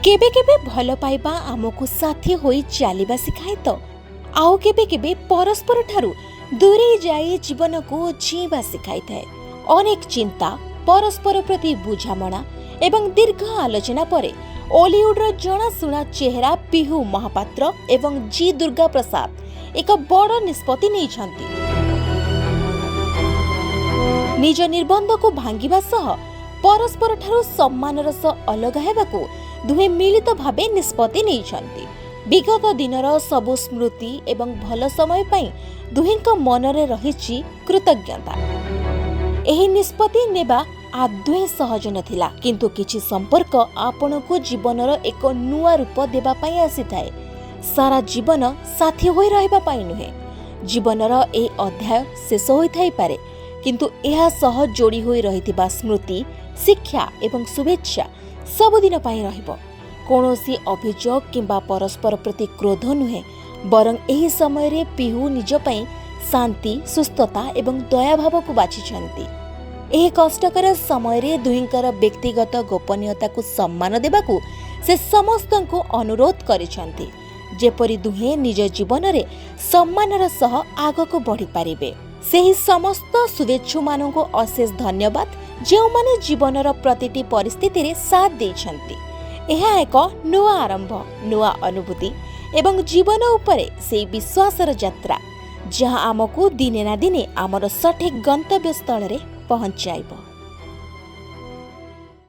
କେବେ କେବେ ଭଲ ପାଇବା ଆମକୁ ସାଥୀ ହୋଇ ଚାଲିବା ଶିଖାଏ ତ ଆଉ କେବେ କେବେ ପରସ୍ପର ଠାରୁ ଦୂରେଇ ଯାଇ ଜୀବନକୁ ଜିଇଁବା ଶିଖାଇଥାଏ। ଅନେକ ଚିନ୍ତା, ପରସ୍ପର ପ୍ରତି ବୁଝାମଣା ଏବଂ ଦୀର୍ଘ ଆଲୋଚନା ପରେ ଓଲିଉଡର ଜଣାଶୁଣା ଚେହେରା ପିହୁ ମହାପାତ୍ର ଏବଂ ଜି ଦୁର୍ଗା ପ୍ରସାଦ ଏକ ବଡ଼ ନିଷ୍ପତ୍ତି ନେଇଛନ୍ତି। ନିଜ ନିର୍ବନ୍ଧକୁ ଭାଙ୍ଗିବା ସହ ପରସ୍ପରଠାରୁ ସମ୍ମାନର ସହ ଅଲଗା ହେବାକୁ ଦୁହେଁ ମିଳିତ ଭାବେ ନିଷ୍ପତ୍ତି ନେଇଛନ୍ତି। ବିଗତ ଦିନର ସବୁ ସ୍ମୃତି ଏବଂ ଭଲ ସମୟ ପାଇଁ ଦୁହେଁଙ୍କ ମନରେ ରହିଛି କୃତଜ୍ଞତା। ଏହି ନିଷ୍ପତ୍ତି ନେବା ଆଦୌ ସହଜ ନଥିଲା, କିନ୍ତୁ କିଛି ସମ୍ପର୍କ ଆପଣଙ୍କୁ ଜୀବନର ଏକ ନୂଆ ରୂପ ଦେବା ପାଇଁ ଆସିଥାଏ, ସାରା ଜୀବନ ସାଥୀ ହୋଇ ରହିବା ପାଇଁ ନୁହେଁ। ଜୀବନର ଏହି ଅଧ୍ୟାୟ ଶେଷ ହୋଇଥାଇପାରେ, କିନ୍ତୁ ଏହା ସହ ଯୋଡ଼ି ହୋଇ ରହିଥିବା ସ୍ମୃତି, ଶିକ୍ଷା ଏବଂ ଶୁଭେଚ୍ଛା ସବୁଦିନ ପାଇଁ ରହିବ। କୌଣସି ଅଭିଯୋଗ କିମ୍ବା ପରସ୍ପର ପ୍ରତି କ୍ରୋଧ ନୁହେଁ, ବରଂ ଏହି ସମୟରେ ପିହୁ ନିଜ ପାଇଁ ଶାନ୍ତି, ସୁସ୍ଥତା ଏବଂ ଦୟାଭାବକୁ ବାଛିଛନ୍ତି। ଏହି କଷ୍ଟକର ସମୟରେ ଦୁହିଁଙ୍କର ବ୍ୟକ୍ତିଗତ ଗୋପନୀୟତାକୁ ସମ୍ମାନ ଦେବାକୁ ସେ ସମସ୍ତଙ୍କୁ ଅନୁରୋଧ କରିଛନ୍ତି, ଯେପରି ଦୁହେଁ ନିଜ ଜୀବନରେ ସମ୍ମାନର ସହ ଆଗକୁ ବଢ଼ିପାରିବେ। ସେହି ସମସ୍ତ ଶୁଭେଚ୍ଛୁମାନଙ୍କୁ ଅଶେଷ ଧନ୍ୟବାଦ, ଯେଉଁମାନେ ଜୀବନର ପ୍ରତିଟି ପରିସ୍ଥିତିରେ ସାଥ ଦେଇଛନ୍ତି। ଏହା ଏକ ନୂଆ ଆରମ୍ଭ, ନୂଆ ଅନୁଭୂତି ଏବଂ ଜୀବନ ଉପରେ ସେଇ ବିଶ୍ୱାସର ଯାତ୍ରା, ଯାହା ଆମକୁ ଦିନେ ନା ଦିନେ ଆମର ସଠିକ୍ ଗନ୍ତବ୍ୟ ସ୍ଥଳରେ ପହଞ୍ଚାଇବ।